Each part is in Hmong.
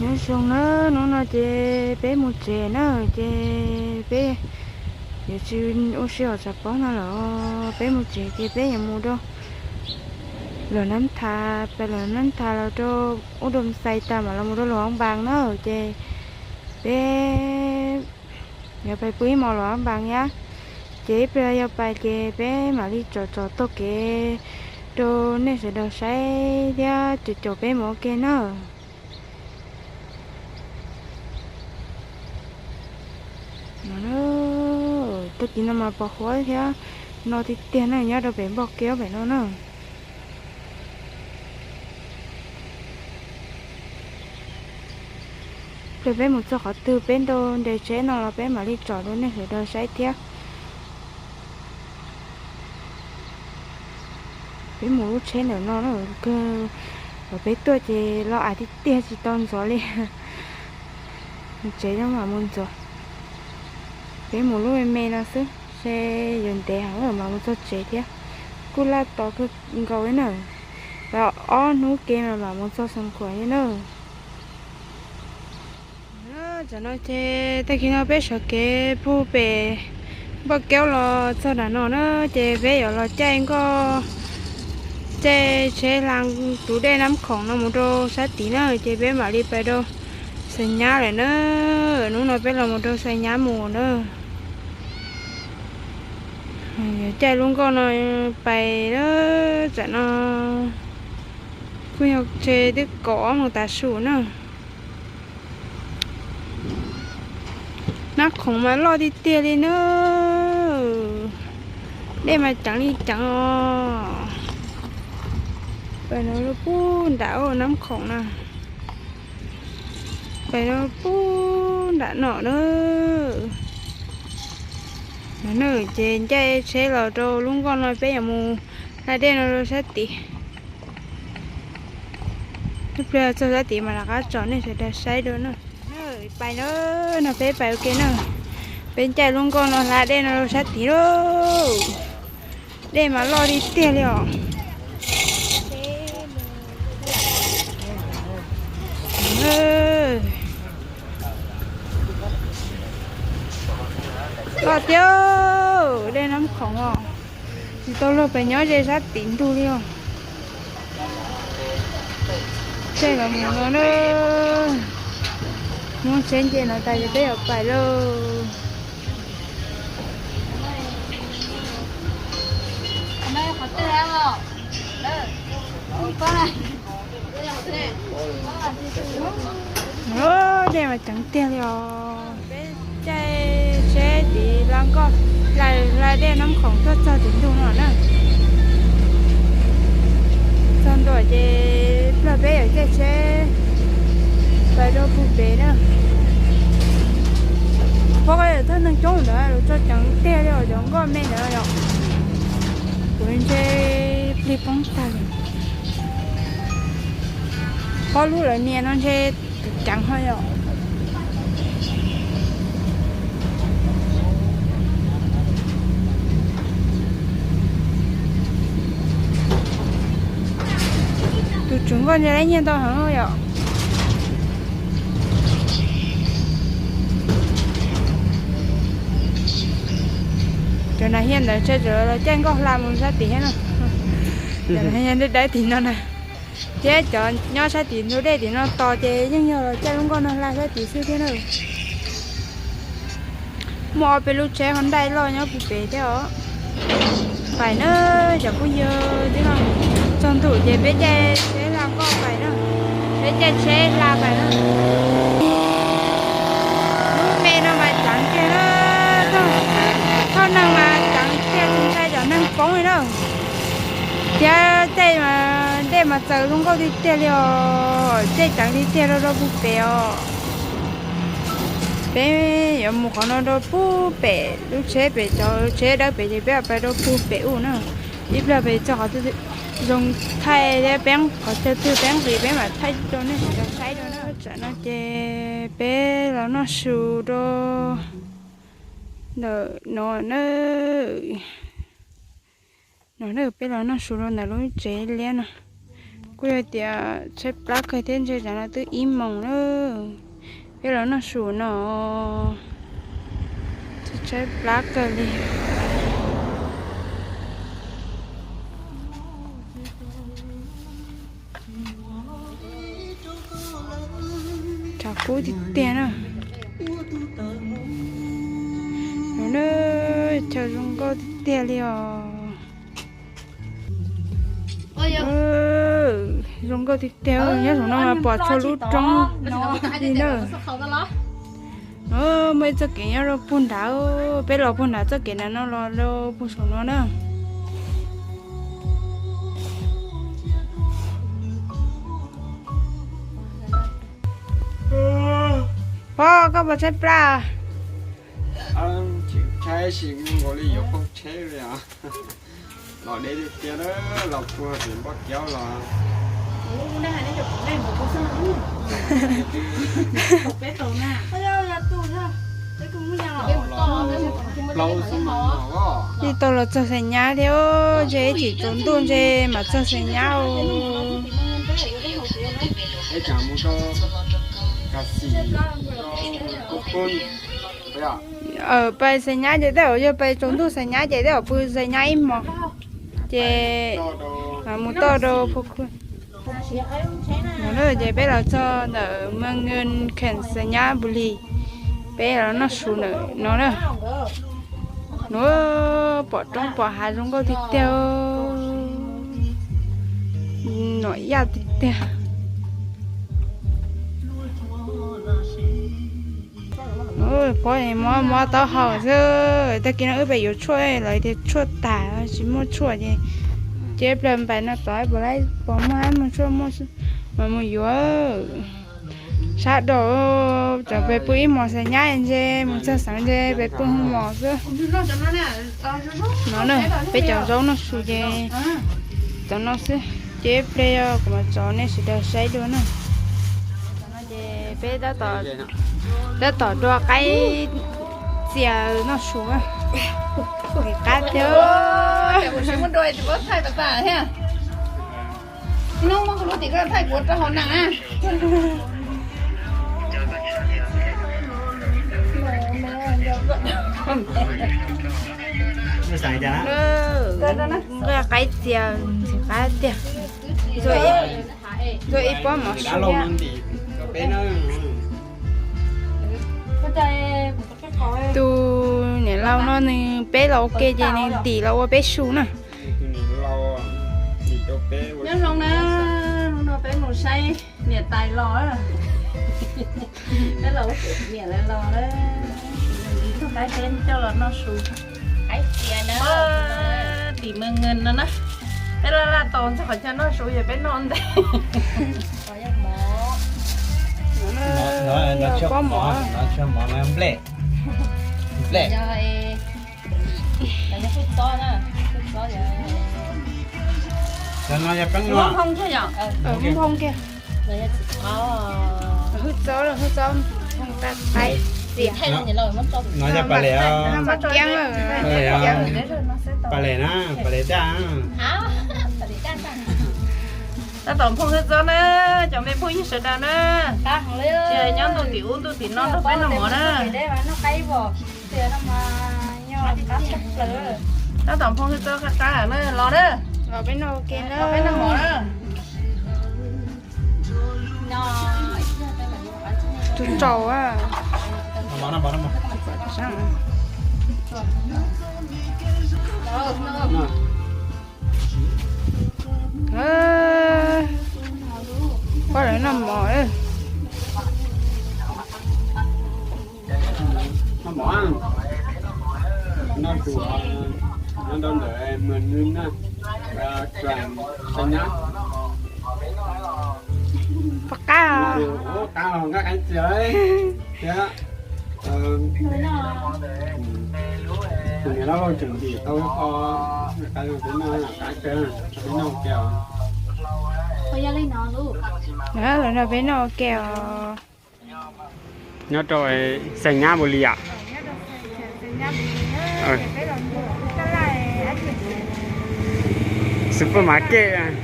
Nyob zoo na, hnub no ces peb mus tsev na, ces peb yuav tsis ua si hauv tshav pob no lawm. Peb mus tsev ces peb yuav mus rau Luam Nab Thas, pem Luam Nab Thas los rau Ub Doo Xais tas mam los mus rau Luam Npas na. Ces peb yuav pais pw ib hmos Luam Npas thiab. Ces ib pliag yog pais ces peb mam li tsom tsom taug kev rau nej sawv daws saib thiab caum caum peb mus ua ke na. Tag kis no mas pos huab thiab no tiag tiag na, nyob rau pem npoj kev pem no na. Pliag peb mus txog qhov twg peb nrau nres tsheb no los peb mam li tsom rau nej sawv daws saib thiab. Peb mus lub tsheb ntawm no na, kawg uas peb tuaj ces los ais tiag tiag tsis tau ntxuav li. Mus tsev mam mus ntxuav. Peb mus lub me me no xwb, se yuav ntev heev mam mus txog tsev thiab. Kuj laj tos kawg nkaus li na, tau ob hnub ke mas mam mus txog Xeev Khuam li na. Tam no ces tag kis no peb sawv kev puag pem npoj kev los txog nram no na, ces peb yuav los caij nkoj, caij tsheb hla tus dej Nab Khoom no mus rau sab tid na, ces peb mam li pais rau Xais Nyab lawm na. Hnub no peb los mus rau Xais Nyab mus na. Yuav caij lub nkoj no pais na, tam no kuj yog tsheb twb kaum ob moos tav su na. Nab Khoom mas loj tiag tiag li na. Dej mas ceev li ceev os. Pais no pub nram Nab Khoom na. Pais no pub nram no na. No na, ces caij tsheb los rau lub nkoj no peb yuav mus hla dej no rau sab tid. Ib pliag txog sab tid mas rov qab tsom nej sawv daws saib dua na. Pais na, no peb pais ua ke na. Peb caij lub nkoj no hla dej no rau sab tid lauj. Dej mas loj li tiag li os. Loj tiag, dej Nab Khoom os. Tsis tau luag pes nyob ze sab tim ntug li os. Tej los mus no na. Muab tsheb nce no tas ces peb yuav pais lauj. Dej mas ceev tiag li os. Peb caij tsheb tid hla nkoj, hla dej Nab Khoom tuaj txog tim ntug no na. Txog ntua ces plag peb yuav caij tsheb pais rau puag pem na. Pom qab thaj neeg coob ntawd lawv tso ceev tiag li os, cov nkoj me ntawd yom. Kuv ntshe plig poob tag li. Ob lub lawv nias no ntshe ceev ho yom. Tus tswv nkoj ntshe lab nyiaj ntau heev yom. Cov nas hias ntawd ntshe tseem los caij nkoj hla mus sab tim thiab no. Cov nas hias dawb dawb tim no na. Thiab cov nyob sab tim ntug dej tim no tos ces yeej yog los caij lub nkoj no hla sab tim xwb thiab na. Muaj ob peb lub tsheb Honda loj nyob puag pem thiab os. Pais na, cov phooj ywg, tib no txog ntuj ces peb caij tsheb hla nkoj pais na. Peb caij tsheb hla pais na. Lub me no mas ceev tiag na, thoj neeg mas ceev tiag tsis ntshai cov neeg poob li na. Thiab caij mas dej mas txaws zoo nkauj tiag tiag li os, caij ceev tiag tiag rau rau puag pem os. Peb yuav mus qhov no rau puag pem lub tsheb pem, cov tsheb dawb pem ces peb pais rau puag pem ub na. Ib pliag pem txog qhov twg zoo thaij thiab peb qhov chaw twg peb nqis peb mam thaij rau nej sawv daws saib dua na. Tam no ces peb los noj su rau ntawm no na. No na, peb los noj su rau ntawm lub tsev liab no. Kuj yog tias tshaib plab kawg thiab ntshe tsam no twb ib moos na. Peb los noj su no, tshaib plab kawg li. Tshav kub tiag tiag na. No na, chaw zoo nkauj tiag tiag li os. Zoo nkauj tiag tiag, nyob saum no mas pom txhua lub roob li na. No muaj ib txoj kev nyob rau puag nrad, peb los puag nrad txoj kev nrad no los rau puag saum no na. Pog, koj puas tshaib plab? Tshaib sim nkaus li yuav poob tsheb li os. Los deb tiag tiag, los puag tim npoj kiaub los. Plaub xwb mas. Yeej tau los txog Xais Nyab thiab, ntshe ib chim tsaus ntuj ntshe mam txog Xais Nyab os. Peb tseem mus rau Kas Xim, Kub Poob. Pais Xais Nyab ces tej zaum yog pais tsaus ntuj Xais Nyab ces tej zaum pw Xais Nyab ib hmos, ces mus toj rau Phu Khw. No ces peb los txog ntawm Mw Nws Kheem Xais Nyab Npus Lis, peb los noj su ntawm no na. No pom roob pom hav zoo nkauj tiag tiag, nom yaj tiag tiag. Pob mob mob taub hau xwb, tag kis no wb pem yuav tshuaj los tias tshuaj tas tsis muaj tshuaj ces, ces pliag pais no tod puas laib pos muaj hab muaj tshuaj muaj mas mus yuav. Sab rau, tseem pem pw ib hmos Xais Nyab ntshe mus txog xeev ntshe pem pw hoo mos xwb. No na, peb cov zaub noj su ces cov no xwb, ces ib pliag kuv mam tso nej sawv daws saib dua na. Ces peb tab tom dua qaib txias noj su, qab thiab. Nqaij qaib txias ntxim qab tiag, ntxuag ib pob mov suab. Tus niam laus no nws peb los ua ke ces nws tim los ua peb su na. Nyob zoo na, hnub no peb mus saib niam tais los, peb los ua niam lawv los, tus qaib peb coj los noj su. Tim Mw Nws no na, peb laj laj tos ntxog qhov chaw noj su yog peb noj ntej. Pob mov, nplej, nplej. Cov no yog peeb no. Hwj txob, hwj txob, no yog pas les, pas les, pas les na, pas les daj. Tab tom nphoo hwj txob na, cov me phooj ywg sawv daws na, tsis hais nyob ntuj tim ub ntuj tim no nrog peb noj mov na. Tab tom nphoo hwj txob qab qab na, los na, los peb noj mov na. Tus tsaus. Pab lawv noj mov. Noj mov, noj su, nyob rau ntawm Mw Nws na, Xais Nyab. Pom qab, qab los nqaij qaib txias thiab. Tus niam laus tseem ntim tau ib qho qaib rau peb noj, qab kawg, rau peb noj ua ke os. Lawv nrog peb noj ua ke os. Nyob rau Xais Nyab Npus Lis yom. Supermarket.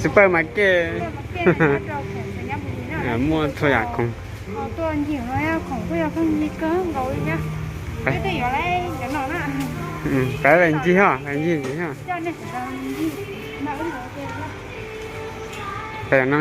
Supermarket. Muaj txhua yam khoom. Pab ncig ho, ncig ntxiv ho. Pab no.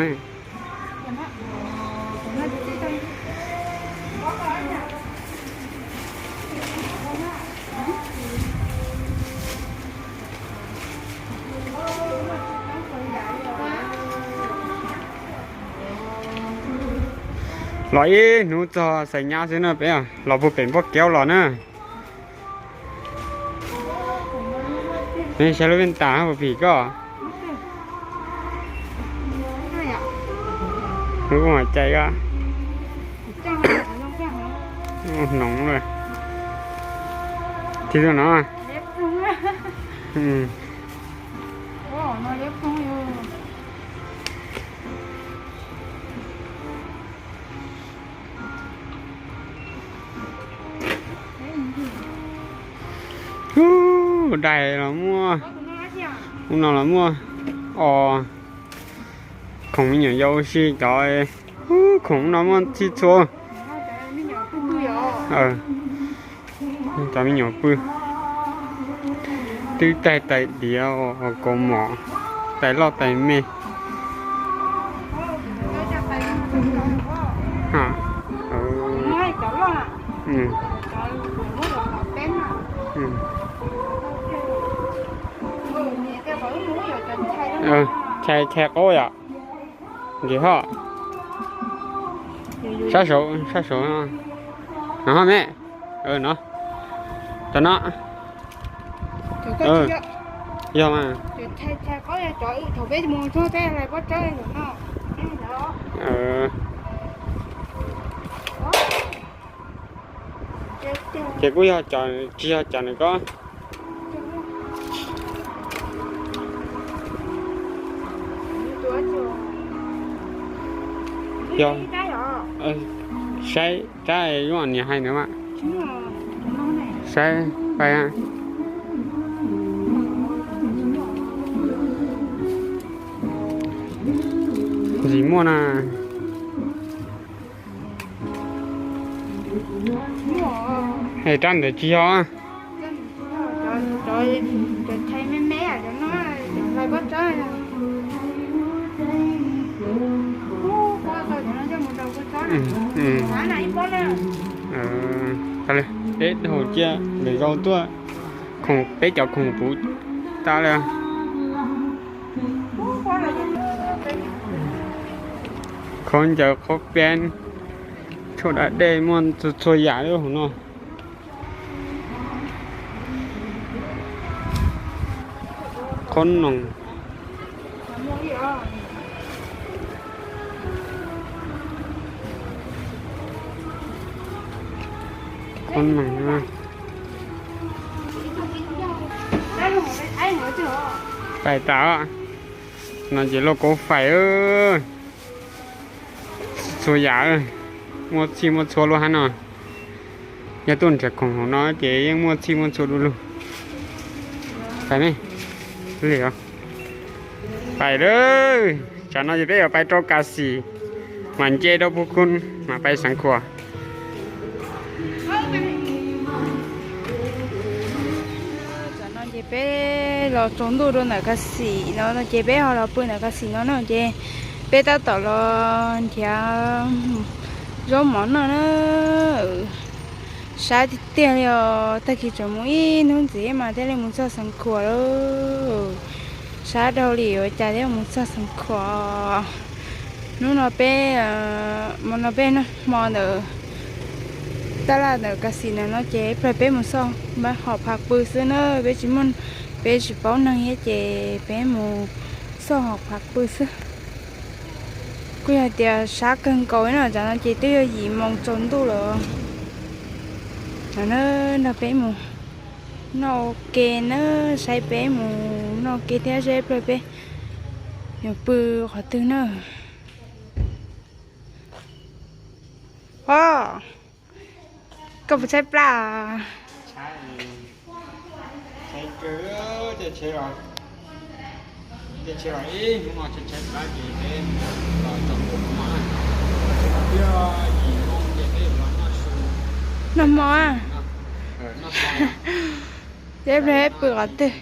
Los ib hnub txog Xais Nyab xwb na peb, los puag pem Npoj Kev los na. Saib lub vij tas puas phim koj. Lub hua cai koj. Hnoos lawm. Tsis tus no. Ub, dais los muaj. Ub no los muaj os. Khoom me nyuam yaus ua si cov. Ub, khoom no muaj txhij txhua. Cov me nyuam pw. Twb tais tais diav, kaus mom, tais loj tais me. Chais, chais qaub yom. Nkim ho. Sab saud, sab saud no. No ho me. No. Cov no. Yog mas. Ces kuj yog cov, tsis yog cov nws ko. Yog, saib tsab zoo niam hais ntawd mas. Saib pais. Ntxim muaj na. Es rab ntawd tsis yog. Peb dhau cia lwm zaus tuaj, khoom peb cov khoom puv tas lawm. Khaub ncaws khaub peeb, tshuaj da dej, muaj txhua txhua yam li hauv no. Khaub noom. Khaub noom. Pais tas. No ces lauj kaub fais. Txhua yam, muaj txhij muaj txhua lub hab no. Yog tuaj nrhiav khoom hauv no ces yeej muaj txhij muaj txhua du lug. Pais me, li os. Pais lawm, tsam no ces peb yuav pais rau Kas Xim, mas nce rau Phu Khun, mas pais Xeev Khuam. Tam no ces peb los tsaus ntuj rau ntawm Kas Xim no, no ces peb ho los pw ntawm Kas Xim no na, ces peb tab tom los nrhiav zaub mov noj na. Sab tiag tiag li os, tag kis tseem mus ib hnub ntxiv mas thiaj li mus txog Xeev Khuam lauj. Sab dhau li ua cas thiaj mus txog Xeev Khuam. Hnub no peb, hmo no peb noj hmo ntawm tab laj ntawm Kas Xim ntawm no ces ib pliag peb mus xauj hom phav pw xwb na, peb tsis muaj, peb tsis paub neeg thiab ces peb mus xauj hom phav pw xwb. Kuj yog tias sab kawg nkaus no, tam no ces twb yog yim moos tsaus ntuj lawm. Tam no nrog peb mus noj ua ke na, saib peb mus noj ua ke thiab seb ib pliag peb yuav pw qhov twg na. Os, koj puas tshaib plab? Noj hmo, ces pw qhov twg?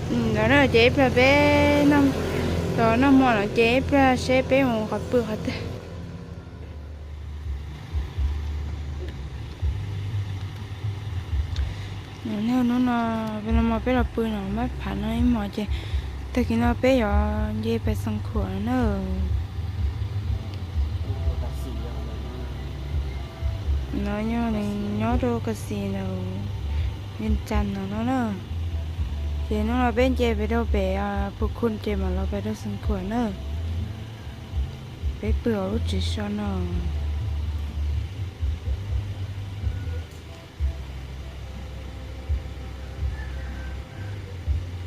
Ntawd na, ces ib pliag peb tau noj hmo no ces ib pliag seb peb mus qhov pw qhov twg. Hnub no, hnub no peb los pw no mab phav no ib hmos ces tag kis no peb yuav nce pais Xeev Khuam na. No yog nws nyob rau Kas Xis ntawm Vias Cas no no na. Ces hnub no peb nce pem rau pem Phu Khun ces mam los pem rau Xeev Khuam na. Peb pw hauv lub tsev so no.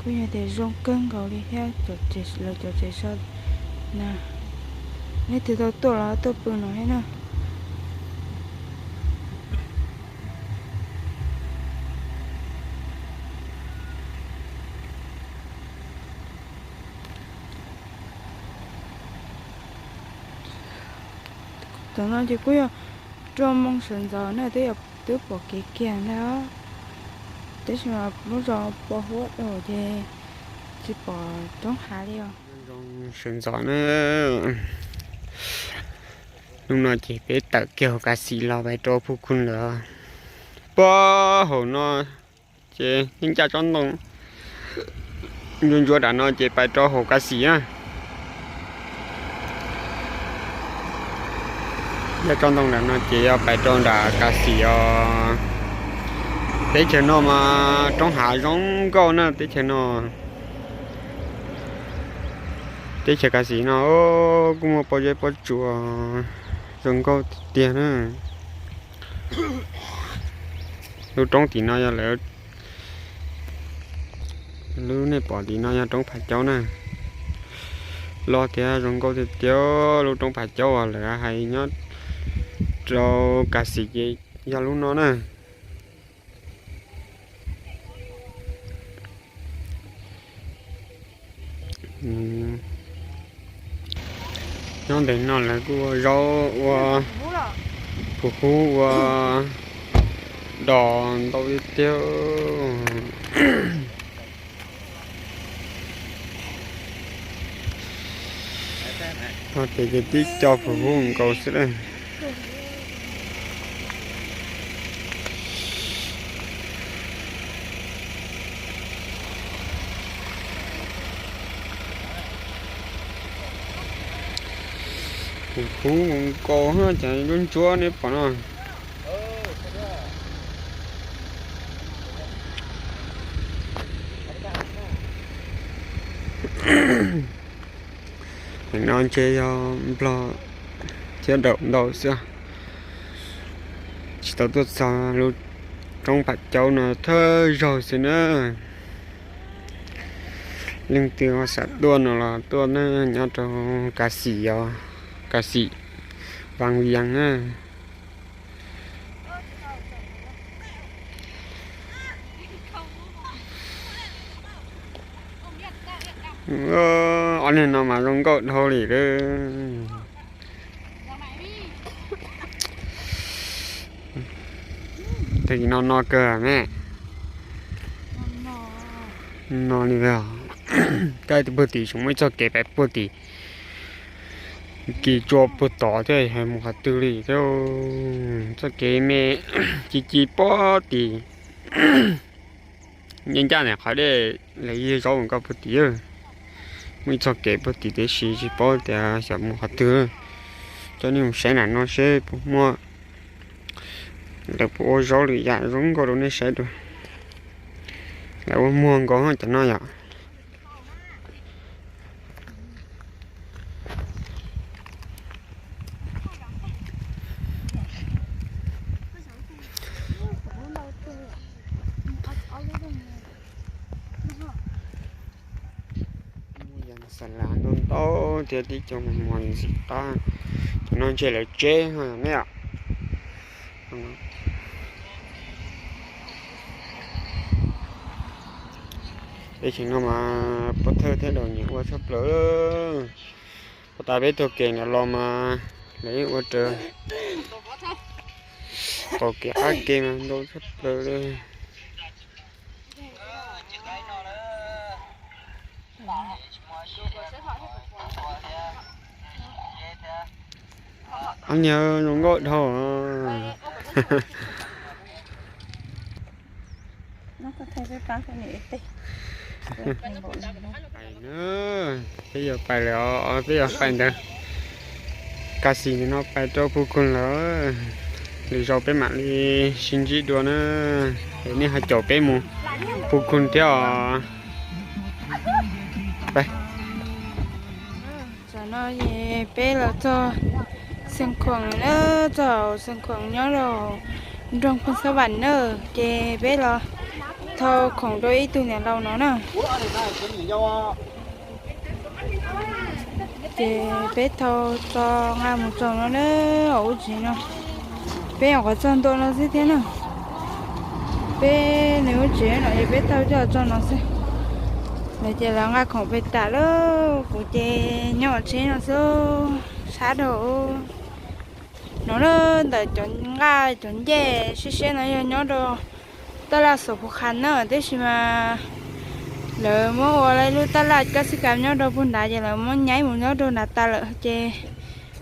Kuj yog tias zoo kawg nkaus li thiab, lawv cov tsev so na. Leej twg tau tuaj los tuaj pw no thiab na. Tam no ces kuj yog rau moo sawv ntxov na, twb yog twb pom kev kiag ntag, tab sis mas lub zos pos huab ces tsis pom roob hav li os. Sawv ntxov na, hnub no ces peb tawm kiag hauv Kas Xis los pais rau Phu Khun lawm. Puag hauv no ces yeej ncaj tsob ntoo ntsuab ntsuab nram no ces pais rau hauv Kas Xis na. Ncaj tsob ntoo nram no ces yog pais rau nram Kas Xis os. Teb chaws no mas roob hav zoo nkauj na, teb chaws no. Teb chaws Kas Xis no kuj muaj pob zeb pob tsuas zoo nkauj tiag tiag na. Lub roob tim no yog lawv, lub nej pom tim no yog roob Phav Caub na. Loj thiab zoo nkauj tiag tiag, lub roob Phav Caub uas lawv hais nyob rau Kas Xis ces yog lub no na. Nyob ntawm no lawv kuj ua zaub, ua phuv hub, ua dos ntau tiag tiag. Ho ces ces tib co phuv hub nkaus xwb na. Phuv hub nkaus, cov ntsuab ntsuab nej pom no. Nim no ntshe yog Nplog thiab daum ntau xwb, tsis tau tuaj txog lub roob Phav Caub no thawj zaug xwb na. Leej twg xav tuaj no los tuaj na, nyob rau Kas Xis os, Kas Xis, Vas Vias na. Ob niag no mas zoo nkauj dhau li lawm. Tag kis no no kawg me. No li os. Koj tus puag tim tseem muaj ib txoj kev pais puag tim kis tsua puag tod thiab, hais mus qhov twg li thiab. Txoj kev me ci ci puag tim, ncaj ncaj ntawm qhov dej lawv yig zaub nkauj puag tim. Muaj ib txoj kev puag tim tiam sis tsis paub tias xyov mus qhov twg. Coj nej mus saib nram no seb puas muaj, lawv puas ua zaub lwm yam zoo nkauj rau nej saib dua. Lawv ua muag nkaus cov no yom. Muaj yam xas lav ntau ntau thiab tib co mos mos ntxim qab. Cov no ntshe lawv tseb ne yom. Teb chaws no mas pov thawj thiab daus nyiam ua tshaj plaws. Ua tas peb taug kev no los mas lawv yeej ua raws qaum kev qab kev mas ntau tshaj plaws li. Ob niag zoo nkauj dhau. Peb yuav pais lawm os, peb yuav pais ntawd. Kas xis no pais rau Phu Khun lawm. Lwm zaus peb mam li sib ntsib dua na. Es nej ho caum peb mus Phu Khun thiab os. Tam no es peb los txog Xeev Khuam lawm na, txog Xeev Khuam nyob rau nroog Phooj Xab Vam na, ces peb los thau khoom rau ib tug niam laus no na. Ces peb thau tso nqa mus txog no na, ub tsev no. Peb nyuam qhuav txog ntua no xwb thiab na. Peb nws ub tsev no es peb thau coj txog no xwb. Lawv ces lawv nqa khoom pem tas lawm, kuv ces nyob tsheb no xwb, sab dhau. No na, ntawm cov nqaj cov ncej siab siab no yog nyob rau taj laj Xos Phu Khas na, tiam sis mas lawv muab ua lub taj laj kab xib kas nyob rau puag nrad ces lawv muab nyaib mus nyob rau nrad tas lawm ces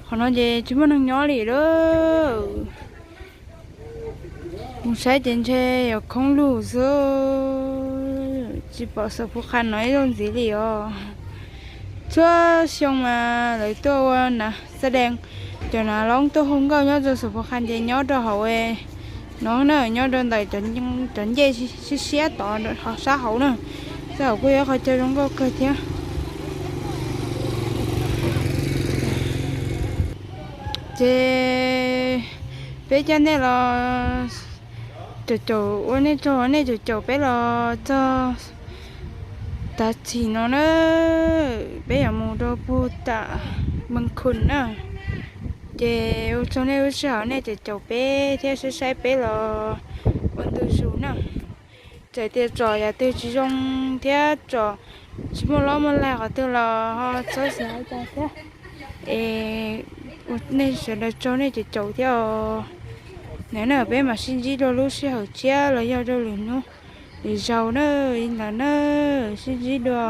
qhov no ces tsis muaj neeg nyob li lawm. Mus saib ces ntshe yuav khoob lug xwb, tsis pom Xos Phu Khas no ib zaug ntxiv li os. Txhua xyoo mas lawv tuaj ua nas xab dees, cov nas loob tuaj hu nkauj nyob rau Xos Phu Khas ces nyob rau hauv no na, nyob rau ntawm cov ncej siab siab tod sab hauv na, sab hauv kuj yog qhov chaw zoo nkauj kawg thiab. Ces peb coj nej los caum caum ua nej tsaug, nej caum caum peb los txog tav txim no na, peb yuav mus rau puag tam Mees Khun na. Ces ua tsaug nej lub sij hawm nej caum caum peb thiab saib saib peb los ua ntu zus na. Txawm tias tsom yam twg tsis zoo thiab tsom tsis muaj lob muaj laig qhov twg los ho txhob xav li cas thiab. Es ua nej sawv daws tsaug nej caum caum thiab os. Nim no peb mam sib ntsib dua lub sij hawm tshiab los yog rau lwm hnub lwm zaus na, li ntawd na, sib ntsib dua.